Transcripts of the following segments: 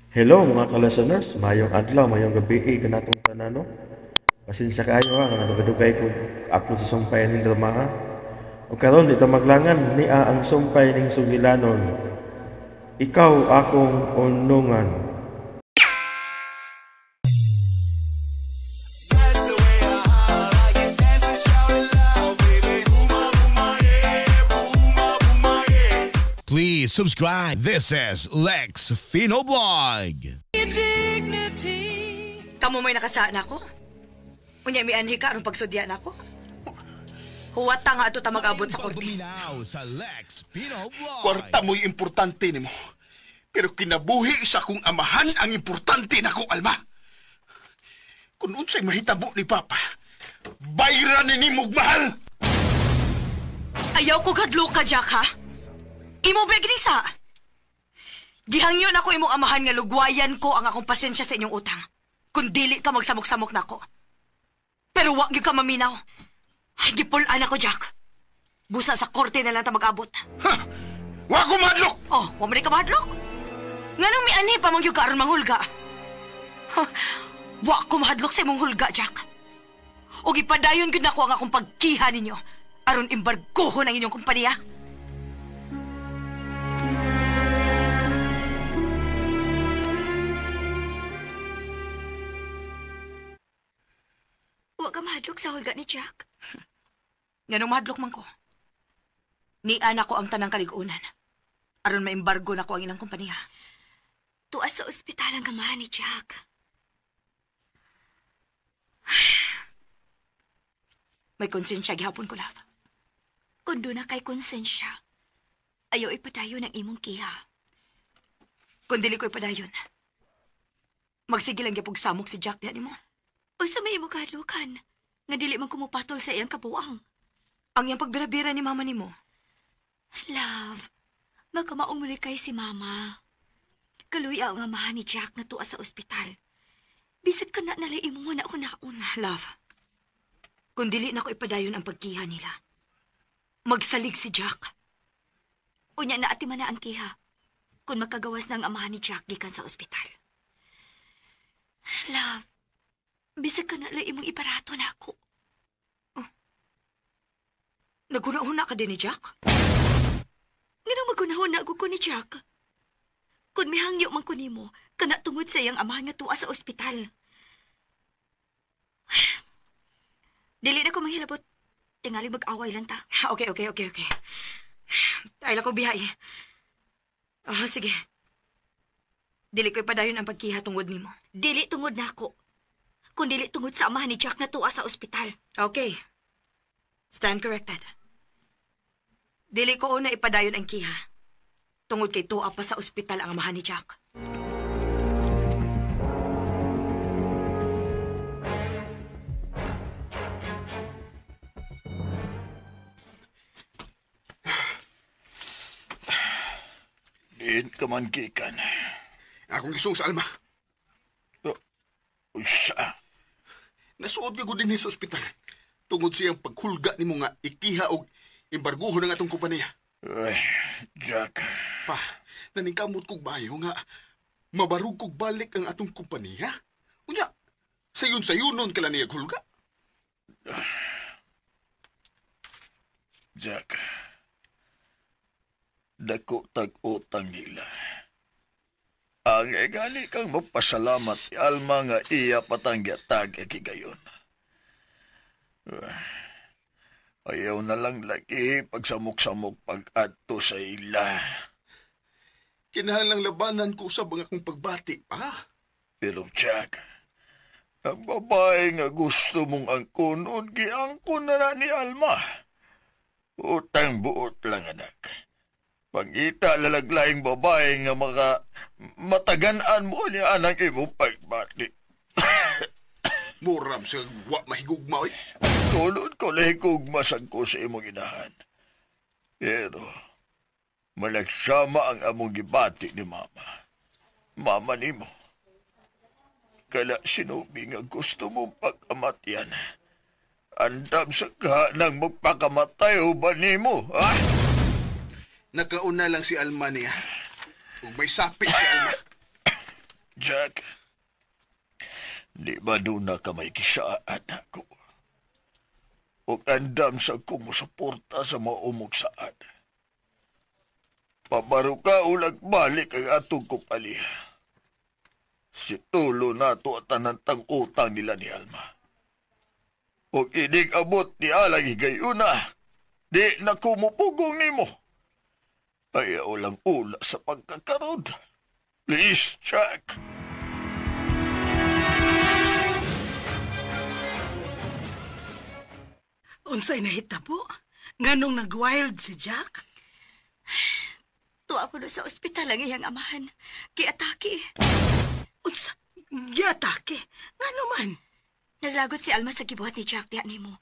Hello mga ka-listeners, mayong adlaw, mayong gabi kanatong tanan, no? Pasensya kaayo ha, nga nadugay ko upload sa sumpay ning drama ha. O karon dito maglangan niya ang sumpay ning sugilanon. Ikaw akong unungan. Please subscribe. This is Lex Fino Vlog. Kamu may nakasaan ako? Unya mianhi ka aron pagsudya nako? Huwat ta nga ato ta mag-abot sa korte. Sa Lex Fino Vlog. Kwarta mo'y importante nimo. Pero kinabuhi sa akong amahan ang importante nako, Alma. Kung unsay mahitabo ni Papa, bayra ni nimog mahal. Ayaw ko kadlok ka, Jack, ha? Imo ba ginisa? Gihangyon ako imong amahan nga lugwayan ko ang akong pasensya sa inyong utang. Kung dili ka magsamok-samok nako. Pero wa gyud ka maminaw. Ay, gipul-an ako, Jack. Busa sa korte na lang ta mag-abot. Ha! Wa ko mahadlok! Oh, wa man ka mahadlok? Nganong mianhi pa man gyud ka aron manghulga? Ha, wa ko mahadlok sa imong hulga, Jack. O gipadayon gyud nako ang akong pagkiha ninyo aron embargohon ang inyong kompanya. Wa ka mahadlok sa hulga ni Jack. Nganong mahadlok man ko? Niana ko ang tanang kaligunan. Aron maembargo na ko ang ilang kompanya. Tuas sa ospital ang gamahan ni Jack. May konsensya gihapon ko, love. Kung doon na kay konsensya, ayaw ipadayon ang imong kiha. Kung dili ko ipadayon, magsige lang gyapog samok si Jack diha nimo. Unsa may imong kahadlukan nga dili man kumupatol sa iyang kabuang. Ang iyang pagbira-bira ni mama nimo. Love, magkamaong muli kay si mama. Kaluya ang amahan ni Jack na tuwa sa ospital. Bisag ka na nalay imong na ako nauna. Love, kung dili na ko ipadayon ang pagkiha nila, magsalig si Jack. Unya na ati man na ang kiha. Kung makagawas na ang amahan ni Jack gikan sa ospital. Love, bisag ka na lang imong iparato na ako. Oh. Naguna-huna ka din ni Jack? Nganong magunahuna ako ko ni Jack? Kung may hangyo man ko nimo, kana tungod sa iyang amahan nga tuwa sa ospital. Dili na ko manghilabot. Tingali mag-away lang ta. Okay. Ay lang ko bihay. Ah, sige. Dili ko ipadayon ang pagkiha tungod nimo. Dili tungod na ako. Kung dili tungod sa amahan ni Jack na tuwa sa ospital. Okay. Stand corrected. Dili ko una ipadayon ang kiha. Tungod kay tuwa pa sa ospital ang amahan ni Jack. Diin ka man gikan. Akong isuos, Alma. Usa. Nasuod ka din sa ospital. Tungod siyang paghulga nimo nga ikiha og embarguhon ang atong kompanya. Ay, Jack. Pa, naningkamot kog bayo nga mabarug kog balik ang atong kompanya. Unya, sayon-sayunon ka lang niya hulga. Jack, dako tag-utang nila. Ang egali kang magpasalamat ni Alma nga iya patangyatag kigayon. Ayaw na lang lagi pagsamok-samok pag-adto sa ila. Kinahanglang labanan ko usab ang akong pagbati pa. Pero Jack, ang babae nga gusto mong angkonon, giangkon na ni Alma. Utang buot lang, anak. Pangita lalaglaing babae nga maka matagan-an mo niya anang imong pagbati. Muram sa wa mahigugma oy. Tulod ko nahigugma sad ko sa imong inahan. Pero malagsama ang among gibati ni mama. Mama nimo. Kala sinubi nga gusto mong pagkamatyan. Andam sa ka nang magpakamatay o ba nimo, ha? Nakauna lang si Alma niya. Ug may sapit si Alma. Jack, di ba doon na ka may kisaan ako? O andam sa kumusuporta sa maumog saan. Pabaro ka ulag balik ang atong kupaliha. Si tulo na to at tanantang utang nila ni Alma. O inig abot ni alang higayuna, di na kumupugong nimo. Ayaw lang ula sa pagkakarod. Please, Jack. Unsay nahitabo? Nganong nag-wild si Jack? Tuwa ko na sa ospital ang iyang amahan. Giatake. Unsa? Giatake? Ngano man? Naglagot si Alma sa gibuhat ni Jack diha nimo.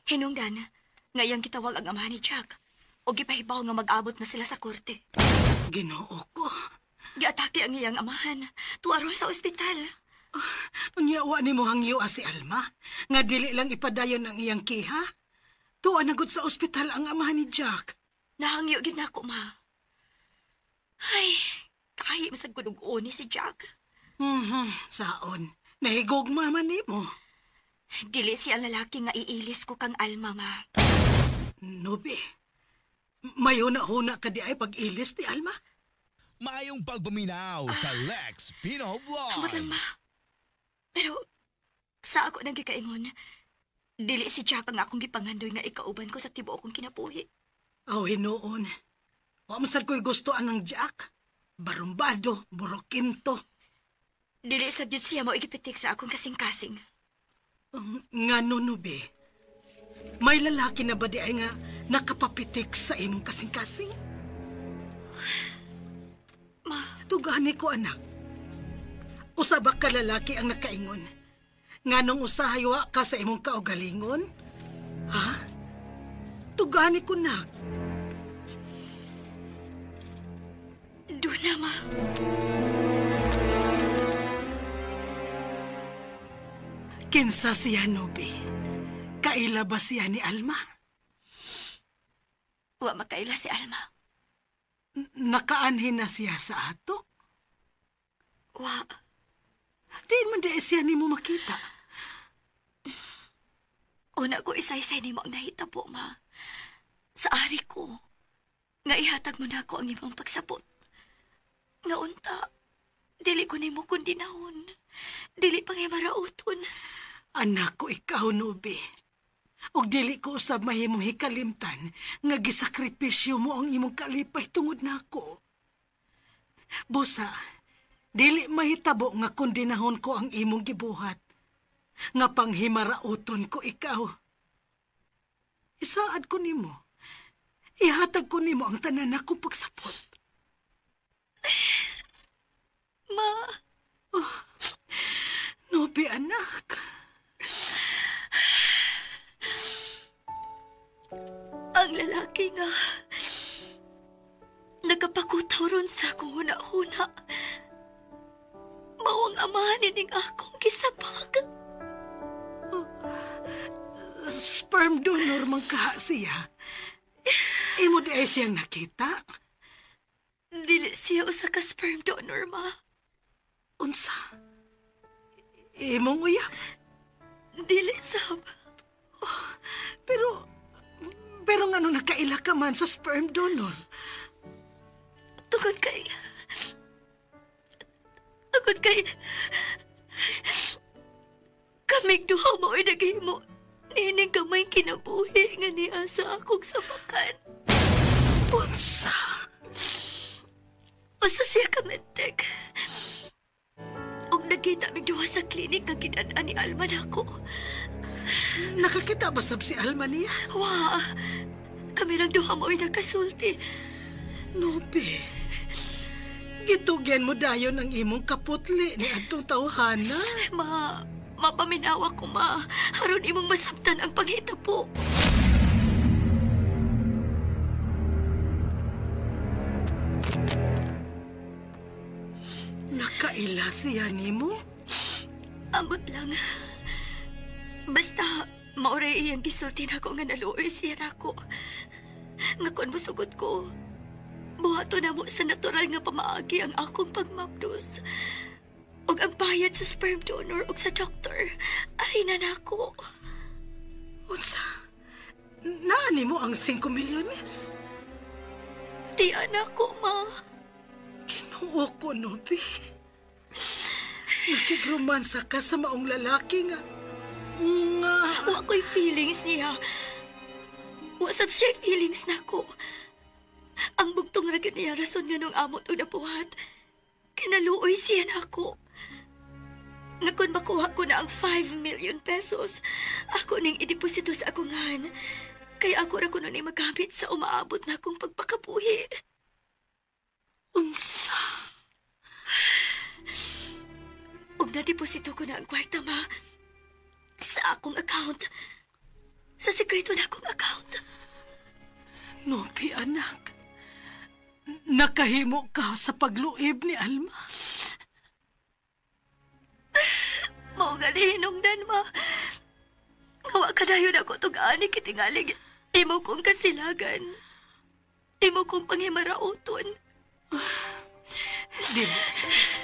Hinungdan, nga iyang gitawag ang amahan ni Jack. O gipahibaw nga mag-abot na sila sa korte. Ginoo ko. Giatake ang iyang amahan. Tuwa ron sa ospital. Unya wa nimo hangyo si Alma nga dili lang ipadayon ang iyang kiha. Tuwa na gud sa ospital ang amahan ni Jack. Nahangyo gid nako, ma. Ay, kahi masag kunog ni si Jack. Saon, nahigog mama nimo. Dili siya lalaki nga iilis ko kang Alma, ma. Nubi, may huna-huna ka di ay pag-ilis ni Alma? Maayong pagpaminaw sa Lex Pino Vlog. Ambot lang, ma. Pero, sa ako nang gikaingon, dili si Jack ang akong gipanghandoy nga ikauban ko sa tibuok kong kinabuhi. Aw, hinuon. Wa masad ko'y gusto anang Jack. Barumbado, burokinto. Dili sa gyud siya mao igipitik sa akong kasing-kasing. Nga nunubi, may lalaki na ba di ay nga nakapapitik sa imong kasing-kasing? Ma. Tugani ko, anak. Usa ba ka lalaki ang nakaingon? Nganong usahay wa ka sa imong kaugalingon? Ha? Tugani ko, nak. Doon na, ma. Kinsa siya, Nubi? Kaila ba siya ni Alma? Wa makaila si Alma. Nakaanhin na siya sa ato? Wa. Di man di siya nimo makita. Una ko isaysay nimo ang nahitabo, ma. Sa ari ko, nga ihatag mo na ako ang imong pagsabot. Nga unta, dili ko nimo kundi nahon. Dili pang himarauton. Anak ko, ikaw, Nubi. Og dili ko usab mahimong hikalimtan nga gisakripisyo mo ang imong kalipay tungod nako. Busa, dili mahitabo nga kundinahon ko ang imong gibuhat. Nga panghimarauton ko ikaw. Isaad ko nimo. Ihatag ko nimo ang tanan akong pagsapot. Ma. Oh, Nubi, anak. Ang lalaki nga nagapakutaw ron sa akong huna-huna. Mao ang amahan nining akong gisabag. Oh, sperm donor man kaha siya. Imo di ay siyang nakita? Dili siya usa ka sperm donor, ma. Unsa? Imong uyab? Dili, sab. Oh, pero ngano nakaila ka man sa sperm donor? Tungod kay kaming duha mao'y naghimo nining gamay kinabuhi nga niya sa akong sabakan. Unsa? Usa siya ka medtech. Ug nagkita mig duha sa klinik nga gidad-an ni Alma nako. Nakakita ba sab si Alma niya? Wa. Kami rang duha mao'y nakasulti. Nubi, gitugyan mo dayon ang imong kaputli ni adtong tawhana. Ma, mapaminawa ko, ma. Aron imong masabtan ang panghitabo. Nakaila siya nimo? Ambot lang. Basta, mauray iyang gisulti nako nga naluoy siya nako. Nga kon mosugot ko, buhato na mo sa natural nga pamaagi ang akong pagmapdos. Ug ang bayad sa sperm donor ug sa doktor, ari na nako. Unsa? Naani mo ang 5 milyones? Di anak ko, ma. Kinuo ko, Nobi. Nakigrumansa ka sa maong lalaki nga. Nga. Wa ko'y feelings niya. Wa sab siya feelings nako. Ang bugtong ra gyud niya rason nga nung amot og nabuhat. Kinaluoy siya nako. Nga kung makuha ko na ang 5 million pesos, ako ning ideposito sa akong han. Kaya ako ra kuno ni magamit sa umaabot na akong pagpakabuhi. Unsa? Ug nadeposito ko na ang kwarta, ma. Sa akong account. Sa sekreto na akong account. Nobi, anak. Nakahimo ka sa pagluib ni Alma. Mao nga hinungdan, ma. Nga wa kadayon ako tug-ani kitingalig. Imo kong kasilagan. Imo kong panghimarauton.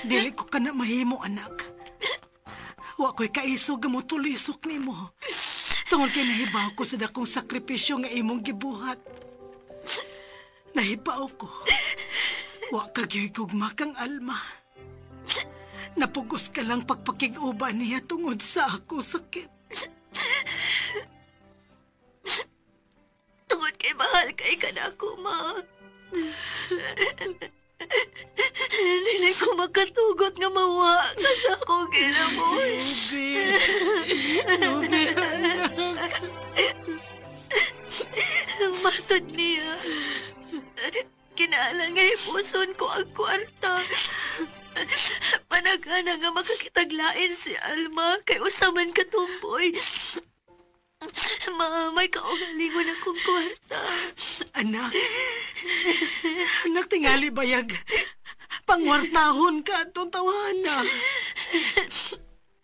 Dili ko ka na mahimo, anak. Wa ko'y kaisog nga motulisok nimo. Tungod kay nahibaw ko sa dakong sakripisyo nga imong gibuhat. Nahibaw ko. Wa ka gyud gugma kang Alma. Napugos ka lang pagpakig-uban niya tungod sa ako sakit. Tungod kay mahal kay ka na ako, ma. Dili ko makatugot nga mawa ka sa akong kinabuhi. Nubi, anak. Matod niya. Kinaalang nga ipuson ko ang kwarta. Panagana nga makakitaglain si Alma kay usaman katumboy. Ma, may kaugalingon akong kwarta. Anak, anak, tingali bayag. Pangwartahon ka atong tawana.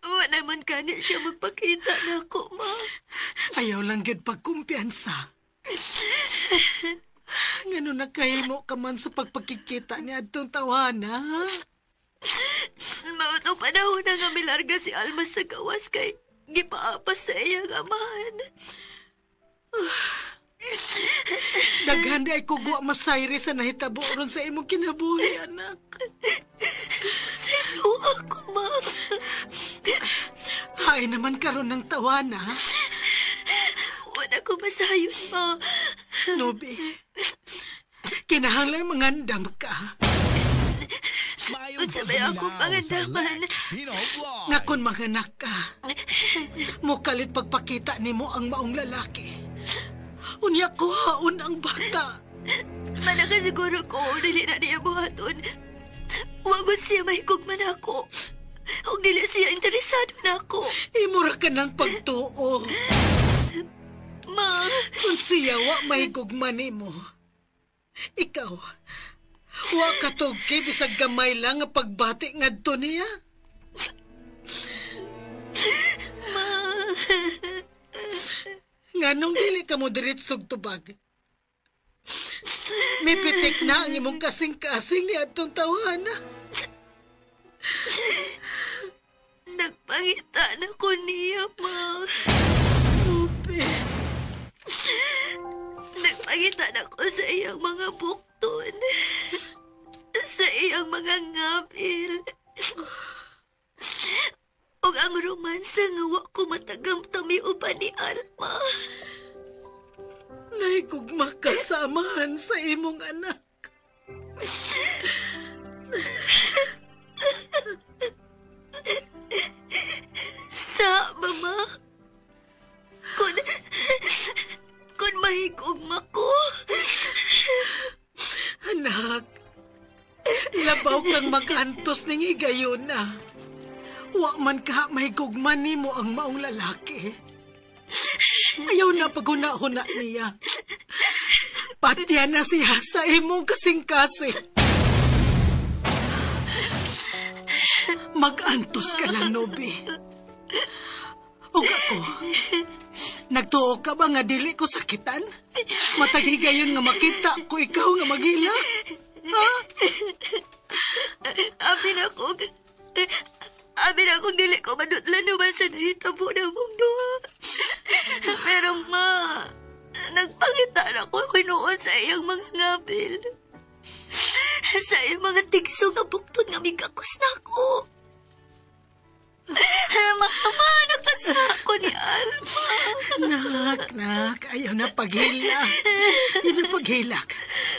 Wala man kani siya magpakita na ako, ma. Ayaw lang gyud pagkumpiyansa. Ngano nakahimo ka man sa pagpakikita ni atong tawana, ha? Mautong panahon na nga milarga si Alma sa gawas kay gipaapas sa iyang amahan. Daghan di ay kugwa masayri sa nahitabo ron sa imong kinabuhi, anak. Sino ako, ma? Hay naman karon ng tawana. Wala ko masayon, ma. Nobi, kinahanglan mangandam ka. Maayong Unsa may akong pagpaminaw sa pangandaman? Lex Pino Vlog. Nga kun manganak ka, mukalit pagpakita nimo ang maong lalaki. Unya kuhaon ang bata. Manakasiguro ko, dili na niya buhaton. Wagod siya mahigugman ako. Ug dili siya interesado na ako. Imura ka ng pagtuo. Ma, Kung siya wa mahigugman nimo. Ikaw, wa ka tugki bisag gamay lang nga pagbati ngadto niya. ma. Nganong dili ka mo diretsog tubag? Mipitik na ang imong kasing-kasing ni atong tawhana. Nagpangita na ko niya, ma. Upi. Nagpangita na ko sa iyang mga bukton. Sa iyang mga ngabil. Ug ang romansa nga wa ko matagamtami uban ni Alma. Nahigugma ka sa amahan sa imong anak. Sa, mama. Kung mahigugma ko. Anak, labaw kang mag-antos ning higayon na. Wa man ka mahigugma nimo ang maong lalaki. Ayaw na paghuna-huna niya. Patya na siya sa imong kasing-kasing. Mag-antos ka lang, Nobi. Ug ako, nagtuo ka ba nga dili ko sakitan? Mataghigayon nga makita ko ikaw nga maghila? Ha? Abi na ko, Abi na kung dili ko madutlan naman sa nahitabo na mong duha. Pero ma, nagpangita na ko hinuon sa iyang mga ngabil. Sa iyang mga tigso nga buktod nga migakos na ako. Mama, nakasa ko ni Alma. Nak, ayaw na paghilak. Ayaw na paghilak.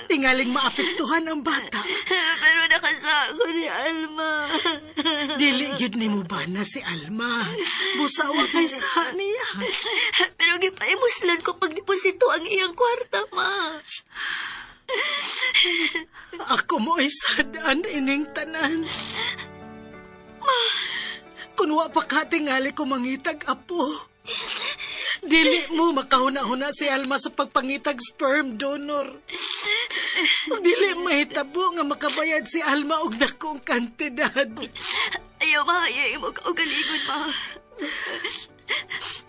Tingaling maapektuhan ang bata. Pero nakasa ko ni Alma. Dili yun ni mo ba na si Alma? Busawa kay sa niya. Pero gipaimuslan ko pagdeposito ang iyang kwarta, ma. Ako mo ay sadaan ining tanan. Ma! Kung wa pa katingali ko mangitag apo. Dili mo makahuna-huna si Alma sa pagpangitag sperm donor. Ug dili mahitabo nga makabayad si Alma og dakong kantidad. Ayaw mahaya imo kaugalingon, ma.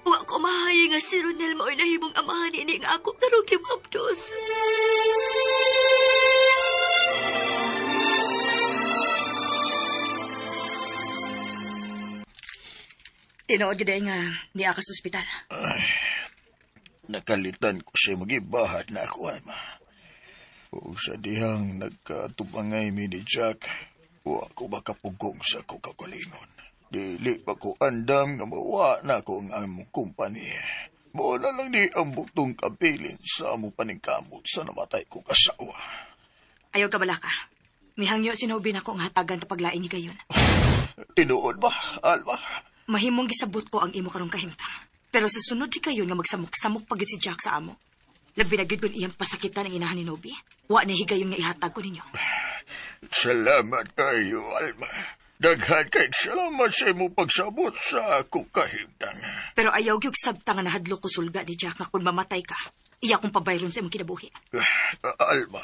Wa ko mahaya nga si Ronel mao'y nahimong amahan ini nga ako karong gimabdos. Tinuod gid nga niya ka sa ospital. Ay, nakalitan ko siya magibahat na ako, Alma. O sa dihang nagkatubangay mi ni Jack, wa ko makapugong sa ko kagalingon. Dili pa ko andam nga mawa na ko ang among kumpanya. Mao na lang ni ang buktong kabilin sa among paningkamot sa namatay kong asawa. Ayaw ka balaka. Mihangyo sinubi na ko ang hatagan kapag laing higayon. Tinuod ba, Alma? Mahimong gisabot ko ang imo karong kahimtang. Pero sa sunod higayon nga magsamok-samok pagid si Jack sa amo. Labi na gyud kun iyang pasakitan ang inahan ni Nobi. Wa na higayon nga ihatag ko ninyo. Salamat kayo, Alma. Daghan kay salamat sa imong pagsabot sa akong kahimtang. Pero ayaw gyud sabta nga nahadlok ko sulga ni Jack nga kun mamatay ka, iya kong pabayron sa imong kinabuhi. Alma.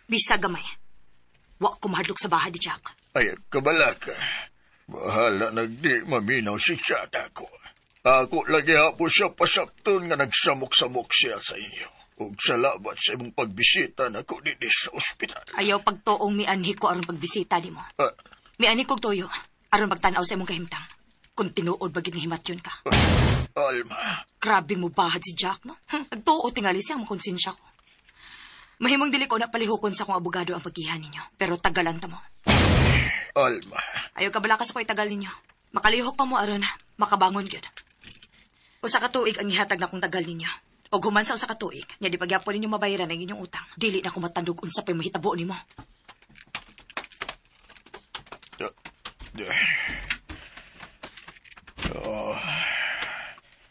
Bisa gamay. Wa ko mahadlok sa baha ni Jack. Ay, kabalaka. Bahala nagdi maminaw si Jack ako. Ako lagi hapo siya pasapton nga nagsamok-samok siya sa inyo. Ug salamat sa imong pagbisita nako dinhi sa ospital. Ayaw pagtuong mianhi ko aron pagbisita nimo. Mianhi kog tuyo aron pagtan-aw sa imong kahimtang. Kung tinuod ba gid nga himatyon ka. Alma. Grabe mo bahad si Jack, no? Nagtuo tingali siya ang makonsensya ko. Mahimong dili ko na palihukon sa akong abogado ang paggihan ninyo. Pero tagalan ta mo. Alma. Ayaw ka bala ka sa ko'y tagal ninyo. Makalihok pa mo aron makabangon gyud. Usa ka tuig ang ihatag na kong tagal ninyo. Og human sa usa ka tuig, nya di pagyapon ninyo mabayaran ang inyong utang. Dili na ko matandog unsa pa'y mahitabo nimo.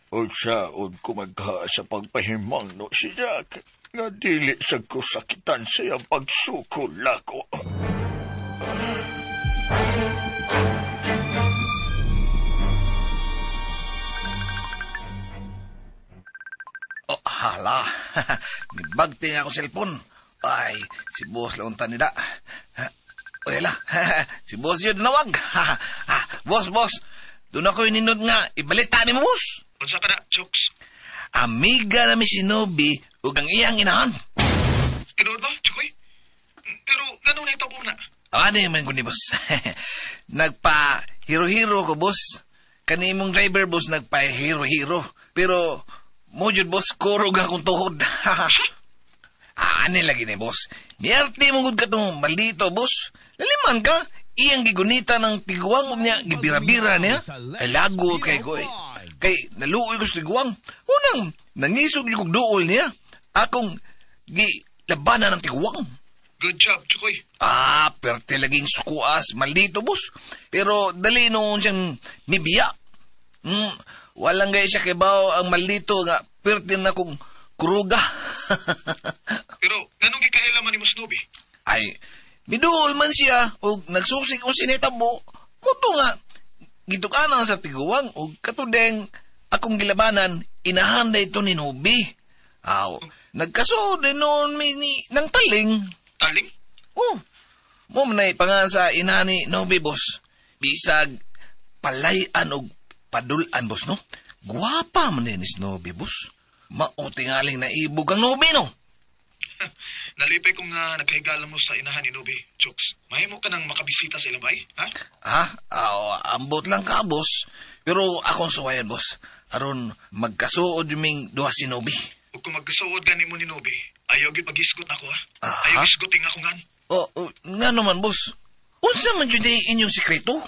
Unsaon ko magha sa pagpahimang no si Jack, nga dili sa ko sakitan sa iyang pagsukol ako. Oh, hala. Nibagting ako cellphone. Ay, si boss launtan nila. Wala. Si boss yun nawag. Boss, boss. Doon ako ininod nga. Ibalita ni mo, boss. Unsa ka na, Chooks? Amiga na mi si Nobi ug ang iyang inahan. Tinuod ba, Chukoy? Pero ganun na ito po na. Ano man ko ni boss? Nagpa-hero-hero ko, boss. Kani imong driver, boss, nagpa-hero-hero. Pero, mo jud, boss, kurog akong tuhod. Ano lagi ni, boss? Miarte mo gud ka tong maldito, boss. Laliman ka. Iyang gigunita ng tiguang niya, gibira-bira niya. Ay, lago kay ko eh. Kay, naluoy ko sa tiguang. Unang, nangisog yung kog duol niya. Akong gilabanan ng tiguang. Good job, Chukoy. Ah, perte laging sukuas, maldito, boss. Pero dali noon siyang mibiya. Walang gaya siya kibaw ang maldito nga perte na kong kuruga. Pero, anong gikailaman ni Mas Nobi? Ay, miduol man siya og nagsusik og sinetabo. Muto nga, gitukanan sa tiguang og katudeng akong gilabanan, inahanda ito ni Nobi. Aw, nagkaso din noon mi ni ng taling. Taling? Oh, mo man pa nga sa inani Nobi, boss. Bisag palayan og padulan, boss, no? Guwapa man din ni Nobi, boss. Mautingaling naibog ang Nobi, no? Nalipay ko nga nagkahigala mo sa inahan ni Nobi, Chooks. Mahimo ka nang makabisita sa ilang bay, ha? Ha? Ambot lang ka, boss. Pero akong suwayan, boss. Aron magkasuod yung duha si Nobi. Ug kung magkasuod gani mo ni Nobi, ayaw gyud paghisgot nako, ha? Ayaw hisgutin ako ngan. Oh, nga naman, boss. Unsa man jud inyong sikreto?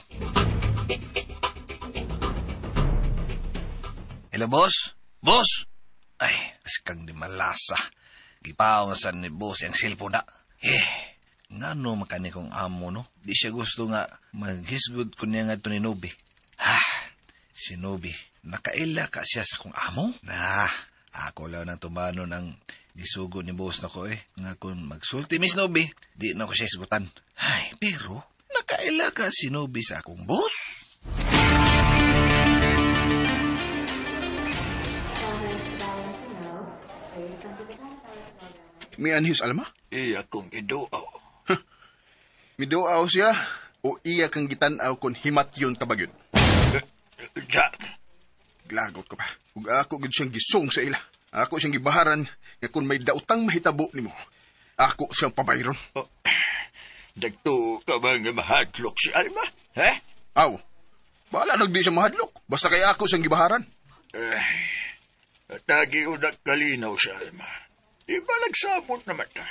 Hello, boss? Boss? Ay, askang di malasa. Gipaw nga sa ni boss yung cellphone na. Eh, nga no makani kong amo, no? Di siya gusto nga maghisgot ko niya nga ito ni Nobi. Ha, si Nobi, nakaila ka siya sa kong amo? Nah, ako lang nang tumano ng gisugo ni boss na ko eh. Nga kung magsulti, Miss Nobi, di na ko siya isgutan. Ay, pero nakaila ka si Nobi sa akong boss? Mianhis, Alma? Iya kong iduaw. Huh. Miduaw siya o iya kang gitan-aw kung himatyon ka bagyod? Jack. Glagot ka pa. Ug ako gid siyang gisong sa ila. Ako siyang gibaharan nga kung may daotang mahitabo nimo, ako siyang pabayron. Oh, dagto ka ba nga mahadlok si Alma? He? Aw. Bahala nagdi siya mahadlok. Basta kay ako siyang gibaharan. Tagi o nagkalinaw si Alma. Di ba nagsabot naman ta?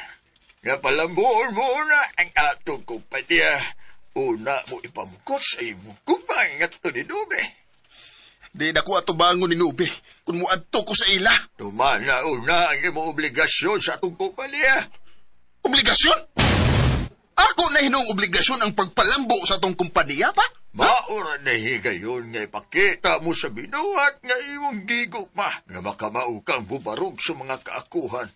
Nga palambuon mo na ang atong kumpanya. Una mo ipamukot sa imong kumpanya nga to ni Nube. Di na ko ato bangon ni Nube kung muadto ko sa ila. Tumana una ang imong obligasyon sa atong kumpanya. Obligasyon? Ako na hinong obligasyon ang pagpalambo sa atong kumpanya pa? Maura na higayon nga ipakita mo sa binuhat nga imong gigugma nga makamao kang bubarog sa mga kaakuhan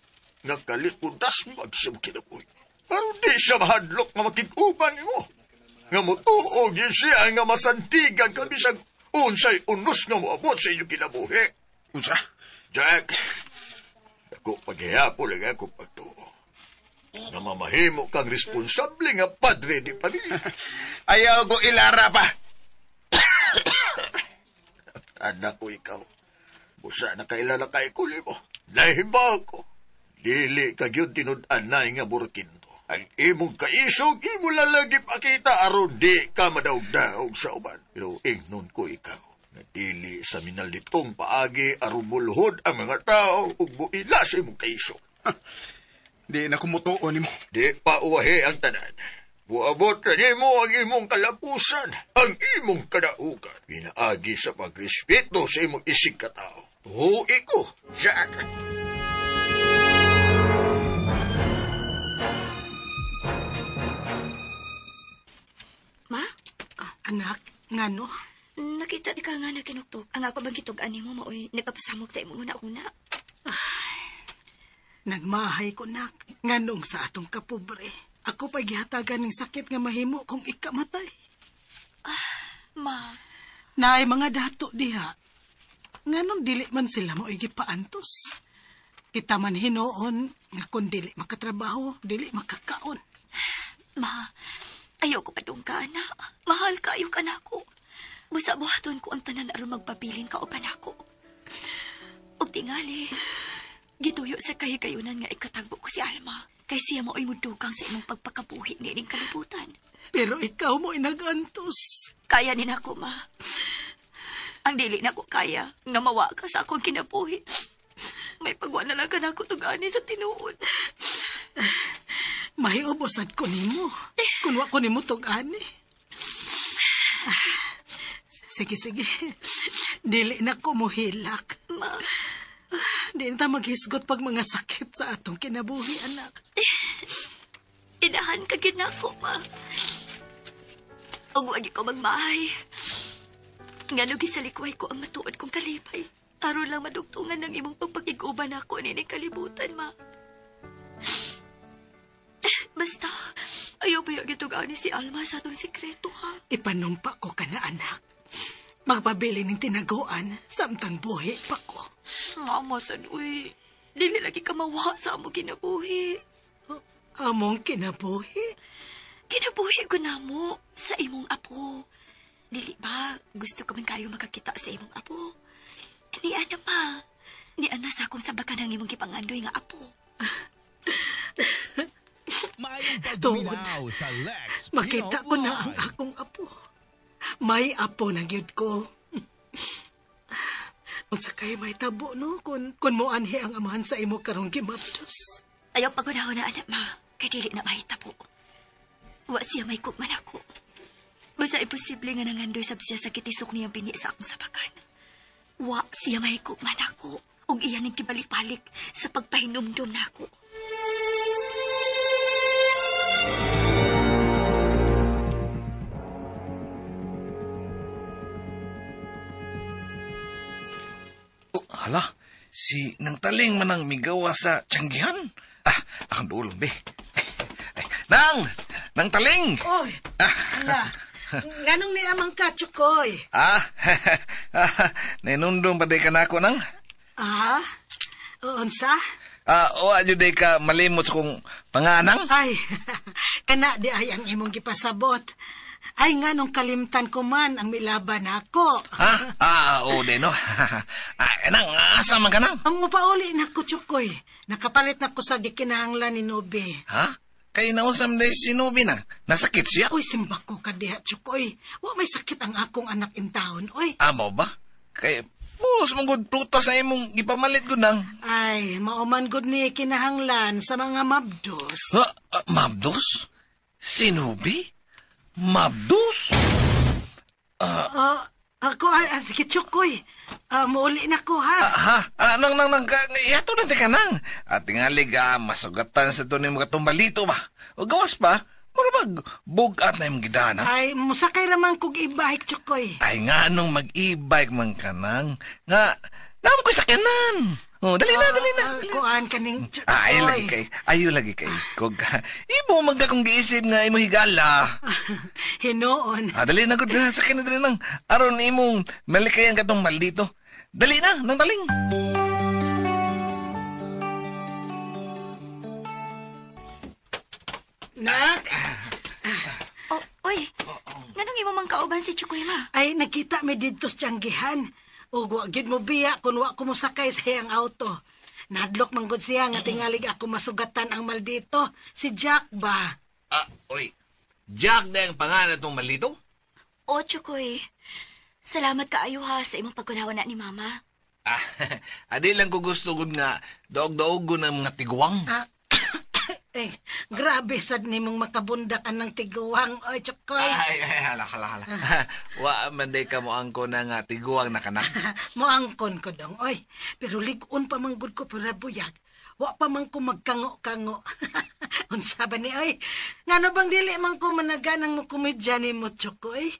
nga kalikudas mo sa kinabuhi. Aron di siya mahadlok nga makig-uban nimo. Nga mutuog yun siya nga masantigan ka bisag unsay unos nga moabot sa inyong kinabuhi. Unsa? Jack, ako paghihapon lang ako pagtuo. Nga mamahimo kang responsable nga padre di pamilya. Ayaw ko ilara pa. Anak ko ikaw. Busa na kailala kay kuli mo. Nahibaw ko. Dili ka gyud tinud-anay nga burkinto. Ang imong kaisog, imo lalagi pakita aron di ka madaog-daog sa uban. Pero ingnon ko ikaw, nga dili sa minalitong paagi aron mulhod ang mga tao ug buila sa imong kaisog. Di na kumutuon nimo. Di pa uwahi ang tanan. Buabot na nimo ang imong kalapusan, ang imong kadaugan. Pinaagi sa pagrespeto sa imong isig katao. Tuhi ko, Jack. Ma? Anak, ngano? Nakita di ka nga na kinuktok. Ang ako bang kitug-an nimo maoy nagpapasamok sa imong una-una. Nagmahay ko, nak. Nganong sa atong kapobre. Ako pa'y gihatagan ng sakit nga mahimo kung ikamatay. Ma. Naay mga dato diha. Nganong dili man sila maoy gipaantos. Kita man hinuon nga kung dili makatrabaho, dili makakaon. Ma, ayaw ko padung ka, anak. Mahal kayo ka nako. Busa buhaton ko ang tanan aron magpabilin ka uban ako. Ug tingali, gituyo sa kahigayunan nga ikatagbo ko si Alma. Kay siya mao'y mudugang sa imong pagpakabuhi nga ining kalibutan. Pero ikaw mo'y nagantos. Kaya ni nako, ma. Ang dili nako kaya nga mawa ka sa akong kinabuhi. May pagwa na lang ka nako tugani sa tinuod. Mahiubosan ko nimo. Kun wa ko nimo tug-ani. Sige, sige. Dili na ko mohilak. Ma. Di na ta maghisgot pag mga sakit sa atong kinabuhi, anak. Inahan ka gid nako, ma. Ug wag ko magmahay. Ngano gisalikway ko ang matuod kong kalipay. Aron lang madugtungan ng imong pagpakig-uban ako nining kalibutan, ma. Basta, ayaw ba yung gitug-ani si Alma sa atong sikreto, ha? Ipanumpa ko ka na, anak. Magpabili ng tinaguan, samtang buhi pa ko. Mama, sad, uy. Dili lagi ka mawa sa among kinabuhi. Among kinabuhi? Kinabuhi ko na mo sa imong apo. Dili ba, gusto ko man kayo makakita sa imong apo? Ni ana pa. Ni ana sa akong sabakan ang imong gipangandoy nga apo. Maayong Tungod. pagpaminaw sa Lex Makita Pino ko na ang Live. akong apo. May apo na gyud ko. Unsa kay may tabo no kun moanhi ang amahan sa imo karong gimabdos. Ayaw pagunahon na anak ma, kay dili na mahitabo. Wa siya may kugman ako. Basta imposible nga nangandoy sab siya sa kitisok niyang bini sa akong sabakan. Wa siya may kugman ako. Ug iya ning gibalik-balik sa pagpahinumdum nako. Oh, hala, si Nang Taling man ang migawa sa Tiyanggihan. Ah, akong duolong, be. Ay, Nang! Nang Taling! Oy, ala. Nganong ni amang ka, Chukoy? Ah, nainundong pa day ka na ako, Nang? Ah? Unsa? Ah, wa jud day ka malimot sa kong panganang? Ay, kana di ay ang imong gipasabot. Ay, nganong kalimtan ko man ang milaban ako. Ha? Ah, oo din, no? Ah, Nang, asa man ka, Nang? Ang mupauli na ko, Chukoy. Nakapalit na ko sa gikinahanglan ni Nobe. Ha? Kay nausam day si Nobi, Nang. Nasakit siya? Uy, simba ko ka diha, Chukoy. Wa may sakit ang akong anak in town, oy. Amo ba? Kay, pulos mong good prutas na imong gipamalit ko, Nang. Ay, mauman gud ni kinahanglan sa mga mabdos. Ha? Ah, mabdos? Si Nobi? Mabdos? Ako, sige, Chukoy. Muuli na ko, ha? Ha? Ah, nang, ihato na ka nang. At tingalig, masugatan sa to ni mga tumbalito ba? O gawas pa, murabag, bugat na yung gidana. Ay, musakay raman kog e-bike, Chukoy. Ay, nga nung mag-e-bike man ka nang, nga, naam ko sakyanan. Oh, dali na, dali na. Kuan kaning Chukoy. Ah, ayo lagi kay, ayo lagi kay. Kog, imo man ka kung giisip nga imo higala. Hinoon. Ah, dali na gud, sakyan na dali nang. Aron imong malikayan katong maldito. Dali na, nang taling. Nak, Oh, oy. Nganong imo mang kauban si Chukoy ma? ay nakita mi didto sa Tiyanggihan. Ug wa gyud mo biya kun wa ko mosakay sa iyang auto. Nadlok man gud siya nga tingalig ako masugatan ang maldito. Si Jack ba? Ah, oy. Jack na ang pangalan tong maldito? O, Chukoy. Salamat kaayo ha sa imong pagkunawa na ni Mama. Ah, adi lang ko gusto gud nga daog-daog ko ng mga tiguang. Ah, eh, grabe sad nimong makabundak anang tiguang. Oy, Chukoy. Ay, ay, hala, hala, hala. Wa man day ka mo angko na nga tiguang na kanak. Moangkon ko dong, oy. Pero lig-on pa man gud ko pero buyag. Wa pa man ko magkango-kango. Unsa ba ni oy? Ngano bang dili man ko managanang mo komedya ni mo, Chukoy?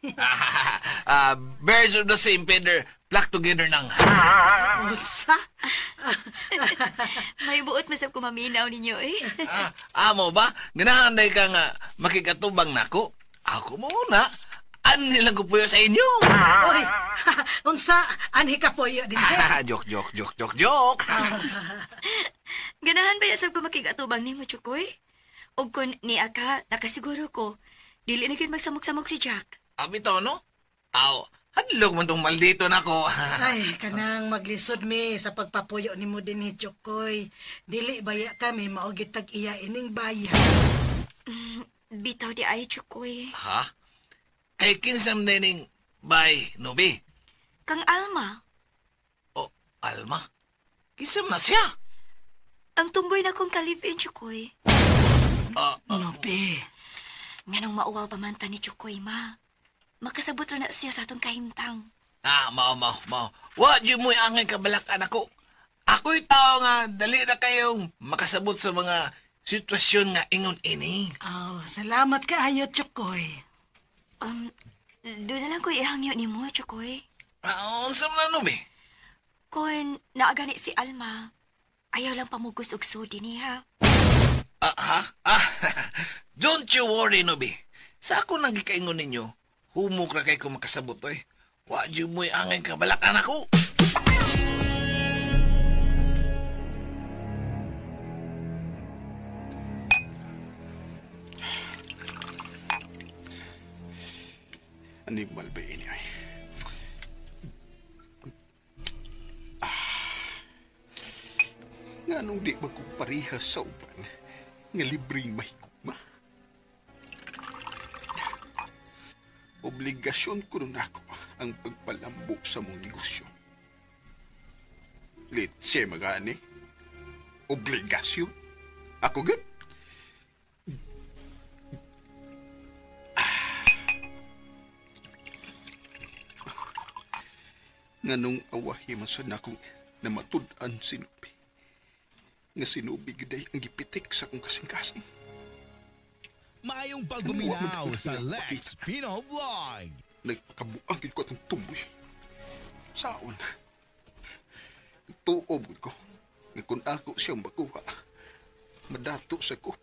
Ah, birds of the same feather flock together nang. Unsa? May buot masab ko maminaw ninyo eh. Ah, amo ba? Ganahan day ka nga makikatubang nako. Ako mo na. Ani lang ko puyo sa inyo. Oy, unsa? Anhi ka puyo din. Joke, joke, joke, joke, joke. Ganahan ba yasab ko makigatubang nimo, Chukoy? Og kun niya ka, nakasiguro ko, dili na gyud magsamok-samok si Jack. Abi to, no? Aw, hadlok man tong maldito nako. Ay, kanang maglisod mi sa pagpapuyo nimo dinhi, Chukoy. Dili baya kami mao gyud tag iya ining bayan. Bitaw di ay, Chukoy. Ha? Kay kinsam na ning bay, Nobi? Kang Alma, O, Alma? Kinsam na siya? ang tumboy na kong ka-live-in, Chukoy. Nobi. Nganong mauwaw pa man ta ni Chukoy, ma. Makasabot ra na siya sa atong kahimtang. Ah, mao, mao, mao. Wa jud mo'y angay kabalakan ako. Ako'y tao nga dali na kayong makasabot sa mga sitwasyon nga ingon ini. Oh, salamat kaayo, Chukoy. Doon na lang ko ihangyo nimo, Chukoy. Ah, unsa man na, Nobi? Kun naagani si Alma, ayaw lang pamugos og sudi niya. Ah, ha? Ah, don't you worry, Nobi. Sa ako nang gikaingon ninyo, humok ra kay ko makasabot, oy. Wa jud mo'y angay kabalakan ako. Animal ba ini ay? Nga nung di ba ko parehas sa uban, nga libreng mahigugma? Obligasyon ko nun ako ang pagpalambo sa mong negosyo. Litse magani. Obligasyon? Ako gud? Nganong awahi man sa nakong namatud-an si Nubi. Nga si Nubi gyud ang gipitik sa akong kasing-kasing. Maayong pagpaminaw sa Lex Pino Vlog. Nagpakabuang gid ko atong tumboy. Saon. Nagtuob gid ko nga kung ako siyang makuha, madato sa ko.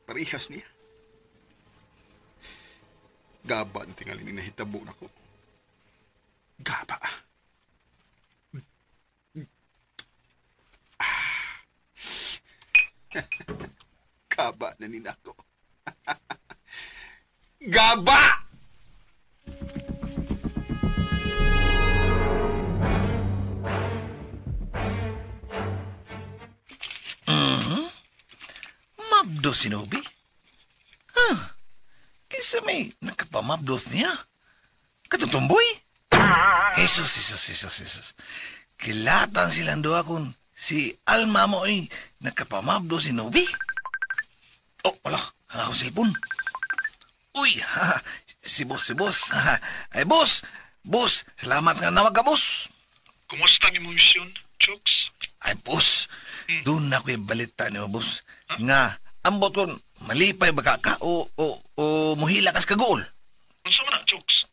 Parehas niya. Gaba ang tingali ni nahitabo nako. Gaba. Gaba na ni nako. Gaba! Mabdos si Nobi? Ha? Kisa may nakapamabdos niya? Katutumboy? Jesus, Jesus, Jesus, Jesus. Kilatan silang duha kung si Alma mo ay nakapamabdos si Nobi. Oh, wala. Ang akong cellphone. Uy, ha, si boss, si boss. Ay, boss, boss, salamat nga nawag ka, boss. Kumusta ang imong misyon, Chooks? Ay, boss, doon na ko'y balita niyo, boss. Nga, ambot kon malipay ba ka o muhila kas kagool? Unsa man na, Chooks?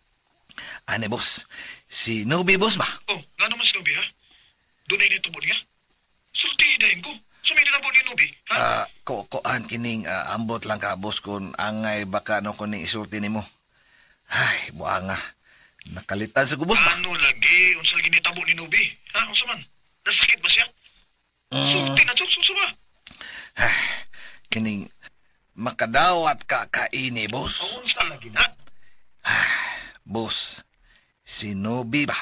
Ane, boss, si Nobi, boss ba? Oh, nga naman si Nobi, ha? Doon ay nitubod niya? Sulti dahin ko. Sumili na po ni Nobi, ha? Koan kining ambot lang ka, boss, kung angay baka no kuning isulti nimo. Ay, buanga. Nakalitan sa kubos ba? Ano lagi? Unsa lagi nitabo ni Nobi? Ha? Unsa man? Nasakit ba siya? Sulti na, Chooks. Unsa ba? Ay, kining makadawat ka kaini, boss. Unsa lagi na? Boss, si Nobi ba?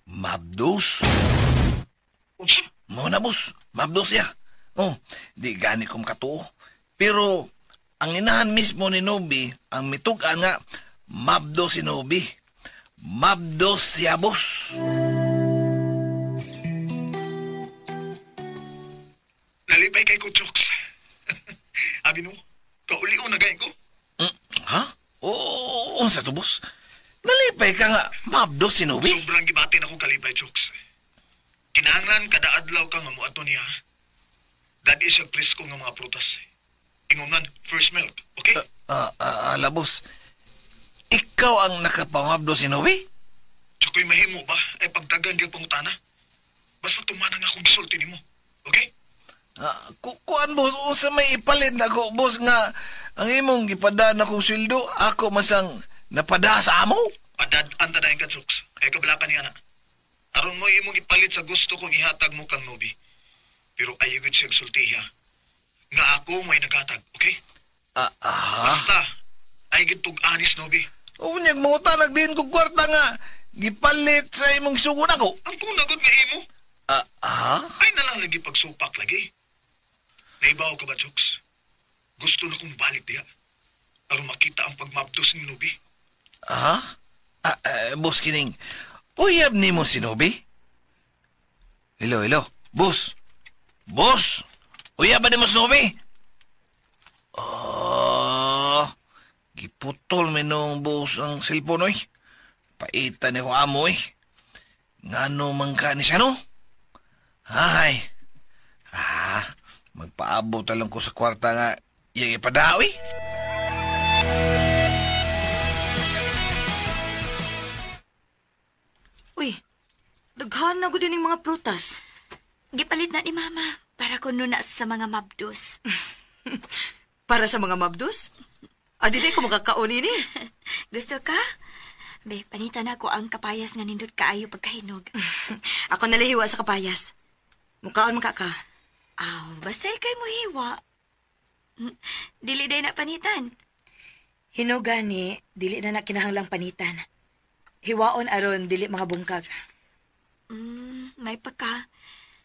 Mabdos? Unsa? Mo na, boss. Mabdos siya. Oh, di gani kong katuo. Pero, ang inahan mismo ni Nobi, ang mitugan nga, mabdos si Nobi. Mabdos siya, boss. Nalipay kay ko, Chooks. Abi no, kauli-o na gayon ko. Ha? Oo, unsa to, boss? Nalipay ka nga, mabdos si Nobi? Sobrang gibatin akong kalipay, Chooks. Kinahanglan kada adlaw ka nga muadto niya. Dadi siya presko nga mga prutas. Ingomnan, first milk, okay? Ala, boss. Ikaw ang nakapamabdo si Nobi? Tsako'y mahimo ba? Ay pagdagan di ang pangutana. Basta tumanang akong gisulti nimo, okay? Kuan, boss, unsa may ipalit na ko, boss, nga ang imong gipada na kong sweldo, ako masang napada sa amo? Padad-an ta dayon ka, Chooks. Ay kabalakan niya na. Aron mo imong ipalit sa gusto kong ihatag mo kang Nobi. Pero ayaw gud siyang sultiha. Nga ako may naghatag, okay? Basta, ay gid tug-anis, Nobi. Unyag mo ta, nagdiin ko kwarta nga gipalit sa imong sugo nako. Ang kunagod nga imo. Ay nalang lagi pagsupak lagi. Naibaw ka ba, Chooks? Gusto na kong balik diha. Aron makita ang pagmabdos ni Nobi. Boss kining, uyab ni mo si Nobi? Hello, hello. Boss. Boss! Uyab ba ni mo si Nobi? Oh, giputol mi nung boss ang cellphone, oy. Paitan ni ko amo, oy. Ngano man ka ni siya, no? Ay. Magpaabot lang ko sa kwarta nga iyang ipadawi. Uy, daghan na gud ining mga prutas. Gipalit na ni Mama para kuno na sa mga mabdos. Para sa mga mabdos? Adi di ko makakaon ini. Gusto ka? Be, panitan ako ang kapayas nga nindot kaayo pagkahinog. Ako nalahiwa sa kapayas. Mukaon man ka. Aw, basta ikay muhiwa. Dili day na panitan. Hinog gani, dili na na kinahanglang panitan. Hiwaon aron dili mga bungkag. May pagka.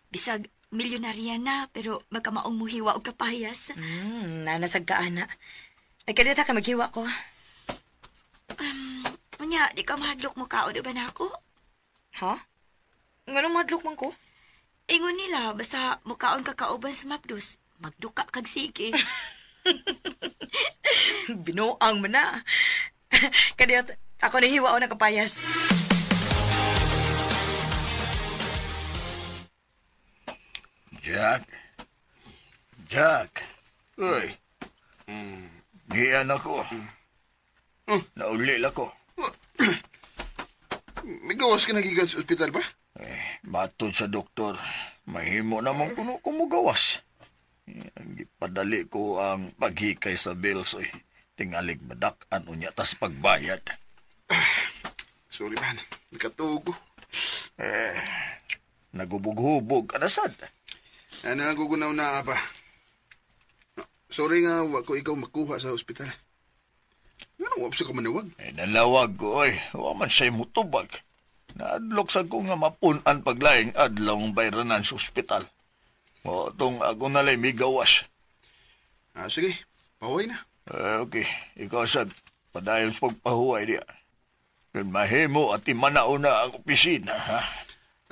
Bisag milyonarya na, pero magkamaong muhiwa og kapayas. Nanasag ka, ana. Ay, kadita ka maghiwa ko. Unya, di ka mahadlok mo kaon ba na ako? Ha? Nganong mahadlok man ko? Ingon nila, basta mukaon ka kauban sa mapdos, magduka kag sige. Binuang man na. Kadiyot, ako nahiwa o nakapayas. Jack? Jack? Uy. Giyan ako. Naulil ako. May gawas ka nagigan sa ospital ba? Eh, matod sa doktor, mahimo namang kuno kumugawas. Gipadali ko ang paghikay sa bills. Eh. Tingalig madak-an unya tas pagbayad. Sorry man, nakatugo. Eh, nagubog-hubog ka na sad. Ano ang gugunaw na pa? Sorry nga, wa ko ikaw makuha sa ospital. Ano, wa sa ka manawag? Eh, nalawag ko, oy. Wa man siya'y mutubag. Naadlok sa ko nga mapunan paglaing adlaw ang bayranan sa ospital. O, itong ako nalay may gawas. Ah, sige, pahuway na. Eh, okay, ikaw sad, padayon sa pagpahuway diya. Kung mahimo at imanao na ang opisina, ha?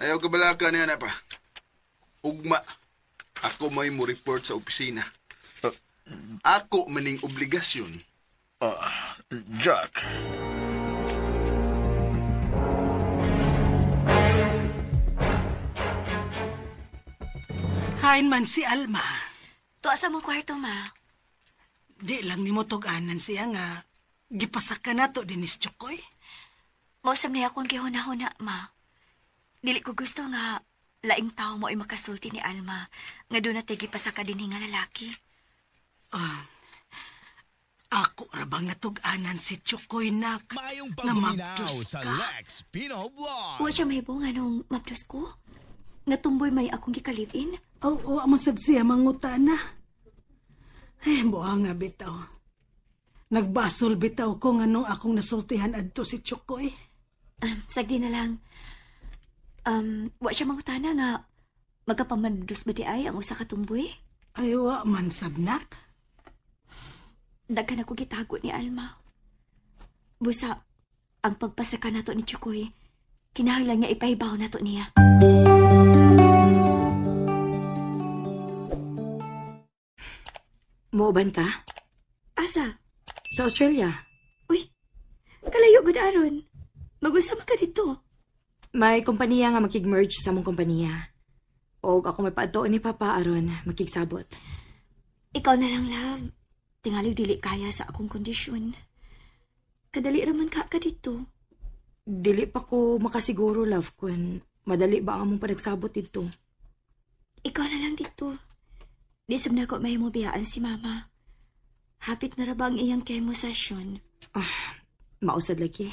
Ayaw ka balaka niya na pa. Ugma, ako may mo report sa opisina. Ako maning obligasyon. Jack. Hain man si Alma. Tuwa sa mong kwarto, ma. Di lang ni mo tug-anan siya nga gipasaka na to dinis Chukoy. Mausam niya akong gihuna-huna, ma. Dili ko gusto nga laing tao mo ay makasulti ni Alma nga doon na gipasaka din nga lalaki. Ako ra bang natug-anan si Chukoy nak? Maayong pagpaminaw sa Lex Pino Vlog. Wa siya mahibong anong mapdos ko? Nga tumboy may akong gikalivin? Oo, oh, sad siya mangutana. Ay, buha nga bitaw. Nagbasol bitaw ko nga nung akong nasultihan adto si Chukoy. Sagdi na lang. Wa siya mangutana nga magkapamandos ba di ay ang usa ka tumboy? Ay, wa man sabnak. Daghan ako gitago ni Alma. Busa, ang pagpasaka nato ni Chukoy, kinahanglan nga ipahibaw nato niya. Muuban ka? Asa? Sa Australia. Uy, kalayo gud aron. Mag-unsa man ka dito? May kompanya nga makig-merge sa among kompanya. Og ako may paadtoon ni Papa aron makigsabot. Ikaw na lang, love. Tingali dili kaya sa akong kondisyon. Kadali raman ka dito. Dili pa ko makasiguro, love, kun madali ba ang among panagsabot dito. Ikaw na lang dito. Di sab na ko mahimo biyaan si Mama. Hapit na ra ba ang iyang chemo session? Ah, mausad lagi.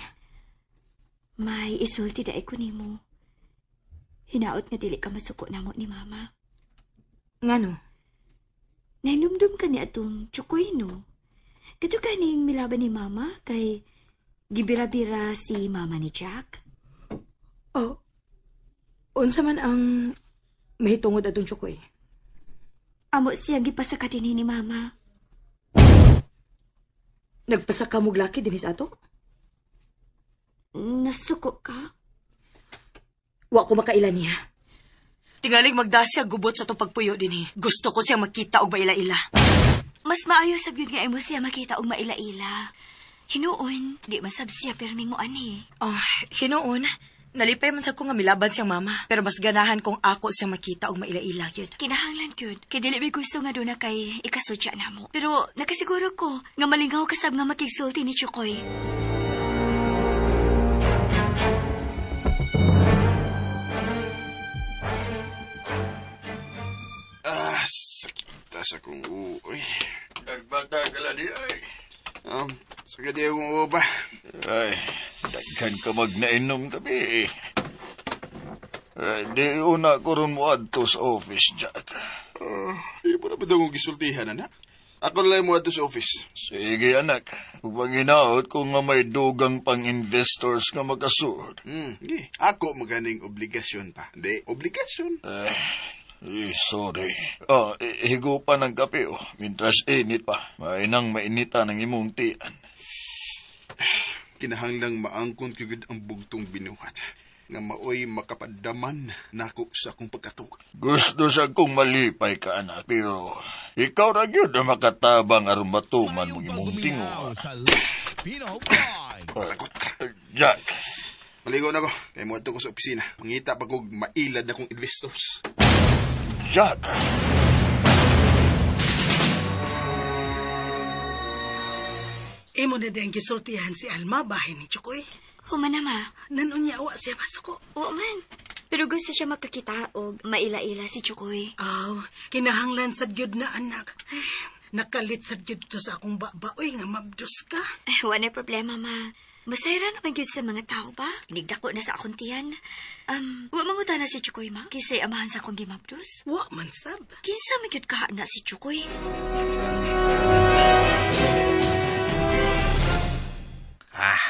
May isulti daay ko nimo. Hinaot nga dili ka masuko namo ni Mama. Ngano? Nainumdum ka ni atong Chukoy, no? Kato ka ning milaban ni Mama kay gibira-bira si Mama ni Jack? Oh, unsa man ang mahitungod atong Chukoy? Amo siyang gipasaka dinhi ni Mama. Nagpasaka mog laki dinhi sa ato? Nasuko ka? Wa ko makaila niya. Tingalig magdasya gubot sa itong pagpuyo dinhi. Gusto ko siya makita og maila-ila. Mas maayo sa gyud nga imo siya makita og maila-ila. Hinuon, di masab siya perming mo ani. Oh, hinuon. Nalipay man sa ko nga milaban siyang mama. Pero mas ganahan kung ako siya makita og maila-ila gyud. Kinahanglan gyud. Kay dili mi gusto nga doon na kay ikasudya namo. Pero nakasiguro ko nga malingaw kasab nga makigsulti ni Chukoy. Ah, sakita sa kong uoy. Nagbata ka lang di ay. Sakit di akong uo pa. Ay, daghan ka magnainom tabi. Ay, di una ko ron mo adto sa office, Jack. Di mo na ba daw kong gisultihan, anak? Ako na lang mo adto sa office. Sige, anak. Upang hinaot ko nga may dugang pang-investors nga makasuod. Sige. Ako maganing obligasyon pa. Di, obligasyon. Ay, sorry. Higupa ng kape, oh. Mintras init pa. Mainang mainita ng imong tian. Kinahanglang maangkon ko gyud ang bugtong binuhat nga maoy makapadaman nako sa akong pagkatuo. Gusto sa kong malipay ka, anak, pero ikaw ra gyud ang makatabang aron matuman mong imong tinguha. Sa Lex Pinoy. Jack. Maligo na ko. Kaya mo ko sa opisina. Mangita pa kog mailad na kong investors. Jack. Imo na din gisultihan si Alma bahin ni Chukoy. Human na, ma. Nanunya wa siya masuko. Wa man. Pero gusto siya makakita og maila-ila si Chukoy. Aw, kinahanglan sad gyud na anak. Ay, nakalit sad gyud to sa akong baba. Uy, nga mabdos ka. Ay, wa na problema, ma. Masayra naman gyud sa mga tao ba? Inigdako na sa akong tiyan. Wa manguta na si Chukoy, ma? Kisay amahan sa akong gimabdos? Wa man sab. Kinsa man gyud ka na si Chukoy? Ah,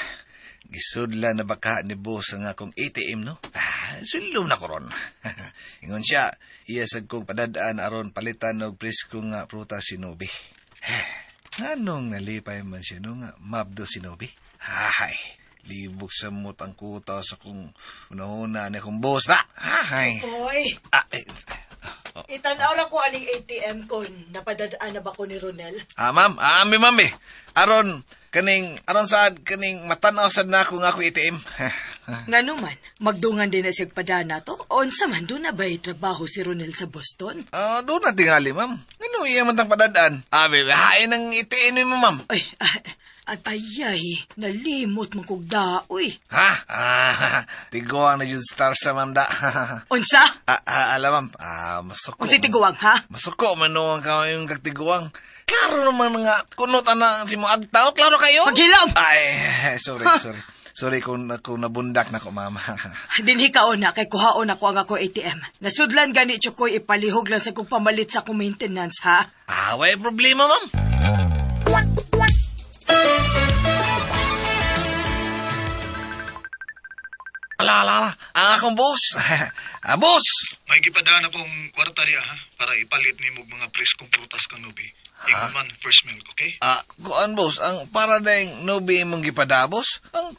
gisudla na baka ni boss ang akong ATM, no? Ah, sulom na ko ron. Ingon siya, iya sad kong padadaan aron palitan og presko nga prutas si Nobi. Nganong nalipay man siya no nga mabdo si Nobi? Hay, libog sa mot ang kuta sa kong unahuna ni akong boss na. Hay. Oy, Ah, eh, oh. itanaw lang ko aning ATM ko. Napadadaan na ba ko ni Ronel? Ah, ma'am, ah, ambi, ma'am, eh. Aron, kaning, aron saad, kaning matanaw sad na ako nga ako ATM. Nga naman, magdungan din na siyang padana to. Unsa man, doon na ba'y trabaho si Ronel sa Boston? Ah, doon na tingali, ma'am. Ano iya man tang padadaan? Ah, bebe, hain ang ATM mo, ma'am. Ay, ay, nalimot man kog daoy. Ha? Ah, tiguang na yun star sa ma'am da. Unsa? Ah, alam, ma'am. Ah, masuko. Unsa tiguang, ha? Masuko man noong ka yung kagtiguang. Klaro naman nga, kunot ana si mo agtao, klaro kayo? Paghilom! Ay, sorry, sorry. Sorry kung nabundak na ko, ma'am. Dinhi kaon na, kay kuhaon ako ang ako ATM. Nasudlan gani, Chukoy, ipalihog lang sa kong pamalit sa akong maintenance, ha? Ah, way problema, ma'am. Ala, ala, ala. Ang akong boss. Ah, boss! May gipadaan akong kwarta diya, ha? Para ipalit ni mo mga preskong prutas kang Nobi. Ingon man first milk, okay? Ah, kuan boss, ang para dayng Nobi imong gipada, boss. Ang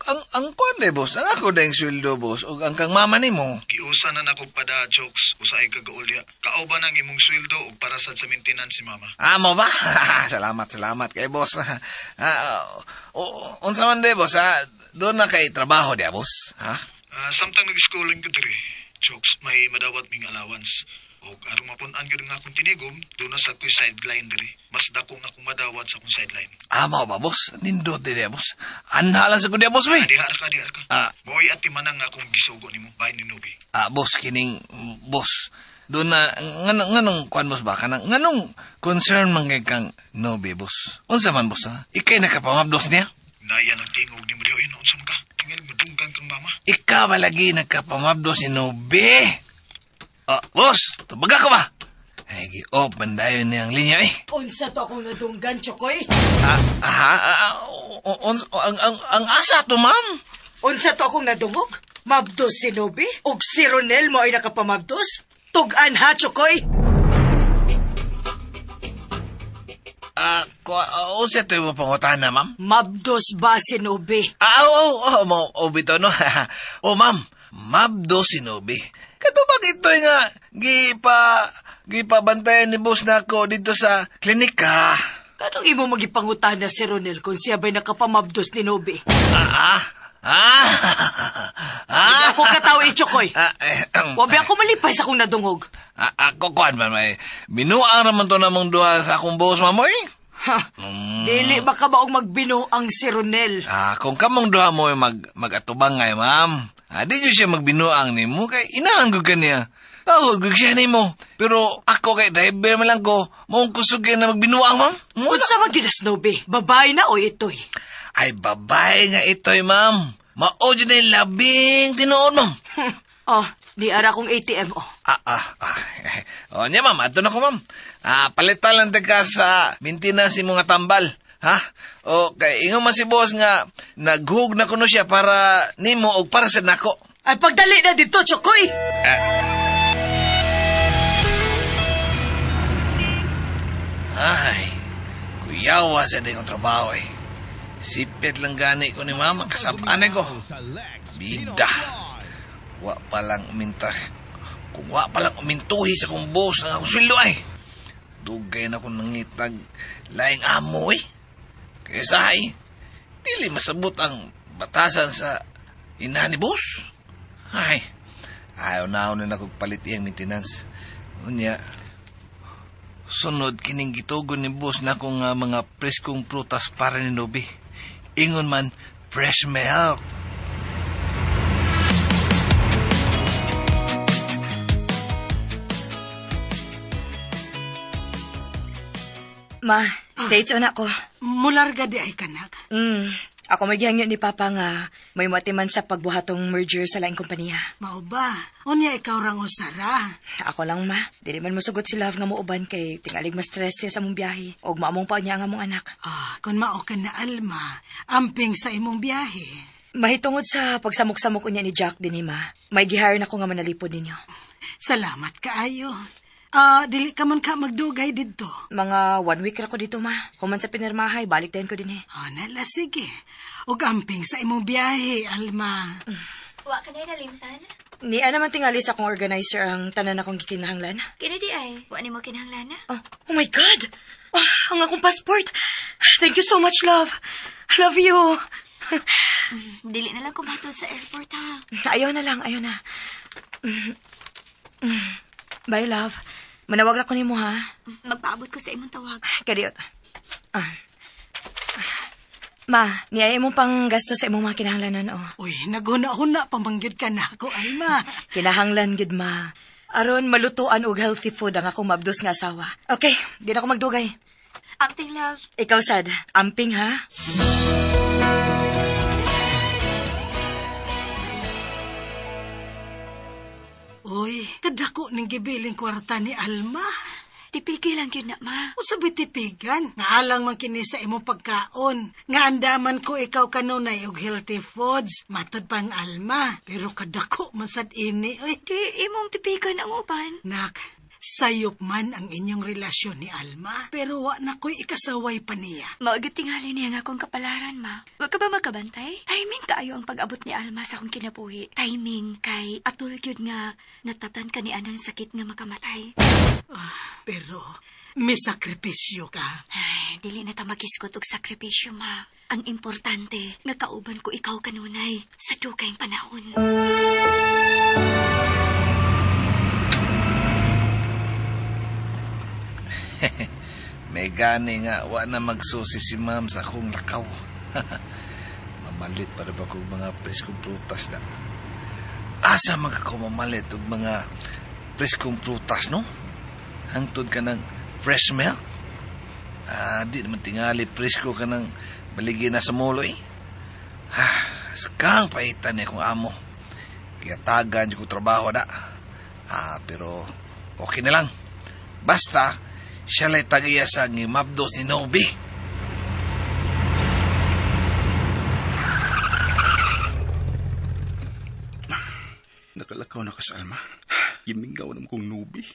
kuan day, boss. Ang ako dayng sweldo, boss. Ug ang kang mama nimo. Giusa na nako pada jokes usahay kagaol diya. Kauban ang imong sweldo ug para sad sa maintenance si mama. Ah, mo ba? Salamat, salamat kay boss. Ah, unsa man day, boss, ha? Doon na kay trabaho diya, boss. Ha? Samtang nag-schooling ko diri, jokes, may madawat ming allowance. O aron mapun-an gyud nga akong tinigom, doon na sa ko'y sideline diri. Mas dako nga akong madawat sa akong sideline. Ah, mao ba, boss? Nindot diya, boss. Anha lang sa ko diya, boss, we. Diha ka, diha ka. Ah. Mo'y ati manang akong gisugo nimo, bahin ni Nobi. Ah, boss, kining, boss. Doon na, nganong, kuan, boss, ba? Kanang, nganong concern man kay kang Nobi, boss? Unsa man, boss, ha? Ikay nakapamabdos niya? Naya nang tingog ni mo diha, unsa man ka? Tingal madunggan kang mama. Ikaw ba lagi nakapamabdos ni Nobi? Ah, boss, tubaga ka ba? Ay, gi-open dayon niyang linya, eh. Unsa to akong nadunggan, Chukoy? Ang asa to, ma'am? Unsa to akong nadungog? Mabdos si Nobi? Og si Ronel mo ay nakapamabdos? Tug-an ha, Chukoy? Ah, unsa to yung pangutana, ma'am? Mabdos ba si Nobi? Ah, oo, mo, bito, no? Oh, ma'am, mabdos si Nobi. Katubag ito'y nga, gipabantayan ni boss na ako dito sa klinika. Kanong imo magipangutana si Ronel kung siya ba'y nakapamabdos ni Nobi? Hindi ako kataw, Ichokoy. Wabi ako malipay sa akong nadungog. Kuan man, may binuang raman to namang duha sa akong boss, mamoy. Ha, dili ba ka maong magbinuang si Ronel? Ah, kung kamong duha mo mag-atubang ngay, ma'am. Ah, di siya magbinuang nimo kay inahan gud ka niya. Tawag gud siya nimo. Pero ako kay driver man lang ko, maong kusog na magbinuang, ma'am. Unsa man gyud Nobi? Babae na o itoy? Ay, babae nga itoy, ma'am. Mao jud ni labing tinuod, ma'am. Oh, di ara kong ATM, oh. O niya, ma'am. Ato na ko, ma'am. Ah, palitan lang ka sa maintenance mo nga tambal. Ha? O, kay ingon man si boss nga, naghug na kuno siya para nimo o para sa nako. Ay, pagdali na dito, Chokoy! Ay, kuyawa sa dingong trabaho eh. Sipit lang gani ko ni mama, kasabaan ko. Bida. Wa pa lang uminta. Kung wa pa lang umintuhi sa kong boss ang akong sweldo ay. Dugay na kong nangitag laing amo eh. Kaya ay, dili masabot ang batasan sa ina ni boss. Ay, ayaw na ako na palit iyang maintenance. Unya, sunod kining gitugon ni boss na akong mga preskong prutas para ni Nobi. Ingon man, fresh milk. Ma, stage on ako. Mularga di ay kanak. Ako may gihangyo ni Papa nga may matiman sa pagbuhatong merger sa laing kompanya. Mao ba? Unya ikaw rang usara. Ako lang, ma. Dili man mosugot si Love nga muuban kay tingalig mas stress siya sa mong biyahe. Og maamong pa niya ang among anak. Ah, kun mao ka na, Alma, amping sa imong biyahe. Mahitungod sa pagsamok-samok unya ni Jack din, ma. May gihire na ko nga manalipod ninyo. Salamat kaayo. Dili ka man ka magdugay didto. Mga 1 week ra ko dito, ma. Human sa pinirmahay, balik din ko din eh. Ah, nala, sige. Ug amping sa imong biyahe, Alma. Wa ka na nalimtan? Niya naman tingali sa akong organizer ang tanan akong gikinahanglan. Kini di ay, wa nimo kinahanglan na? Oh my God! Oh, ang akong passport! Thank you so much, love. I love you. Dili na lang kumatol sa airport, ha? Ayaw na lang, ayaw na. Bye, love. Manawag na ko nimo, ha? Magpaabot ko sa imong tawag. Kadiot. Ma, niya imong pang gasto sa imong mga kinahanglanon, oh. Uy, naghuna-huna pamanggid ka na ako, Alma. Kinahanglan gid, ma. Aron malutuan og healthy food ang akong mabdos nga asawa. Okay, di na ako magdugay. Amping, love. Ikaw, sad. Amping, ha? Uy, kadako ning gibiling kwarta ni Alma. Tipigi lang yun na, ma. Usa ba tipigan? Nga alang man kini sa imong pagkaon. Nga andaman ko ikaw kanunay og healthy foods. Matod pang Alma. Pero kadako man sad ini, uy. Di imong tipigan ang uban. Nak, sayop man ang inyong relasyon ni Alma. Pero wa na ko'y ikasaway pa niya. Maugit tingali niya nga akong kapalaran, ma. Wa ka ba magkabantay? Timing kaayo ang pag-abot ni Alma sa akong kinabuhi. Timing kay atul gyud nga natatan ka ni anang sakit nga makamatay. Pero may sakripisyo ka. Ay, dili na ta magisgot og sakripisyo, ma. Ang importante, nga kauban ko ikaw kanunay sa dugayng panahon. May gani nga, wa na magsusi si ma'am sa akong lakaw. Mamalit para ba kong mga preskong prutas na? Asa man ka ko mamalit og mga preskong prutas, no? Hangtod ka ng fresh milk? Di naman tingali presko ka ng baligi na sa molo, eh. Askang paitan niya kong amo. Kaya tagan ko trabaho na. Pero okay na lang. Basta, siya la'y tagiya sa ngimabdo si Nobi. Nakalakaw na ka sa Alma. Gimingaw na kong Nobi.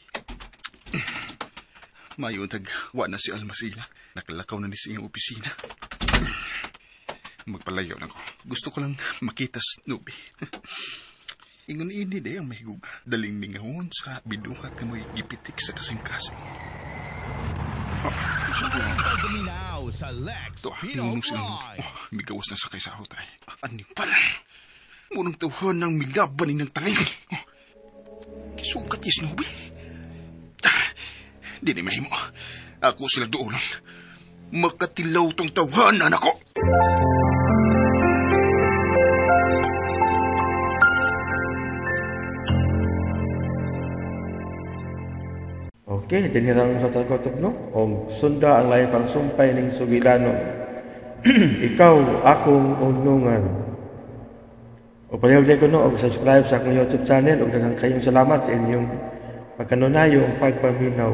Mayo tag, wa na si Alma sila. Nakalakaw na ni sa iyang opisina. Magpalayo lang ko. Gusto ko lang makita sa Nobi. Ingon ini day ang mahigug. Daling mingahon sa biduhat na mo'y gipitik sa kasing-kasing. Pagpaminaw sa Lex Pino Vlog. Migawas na sakay sa hotay. Ano pala? Munang tawhan ng milaban ng tanging. Kisukat is Nobi. Di ni mahimo. Ako sila doon lang. Makatilaw tong tawhanan ako. Okay, dinhirang sa tagotob, no? O sunda ang lain pang sumpay ning sugilanon. Ikaw akong unungan. O palihog ko, no, og subscribe sa akong YouTube channel. Og daghang kayong salamat sa inyong pagkanunayong pagpaminaw.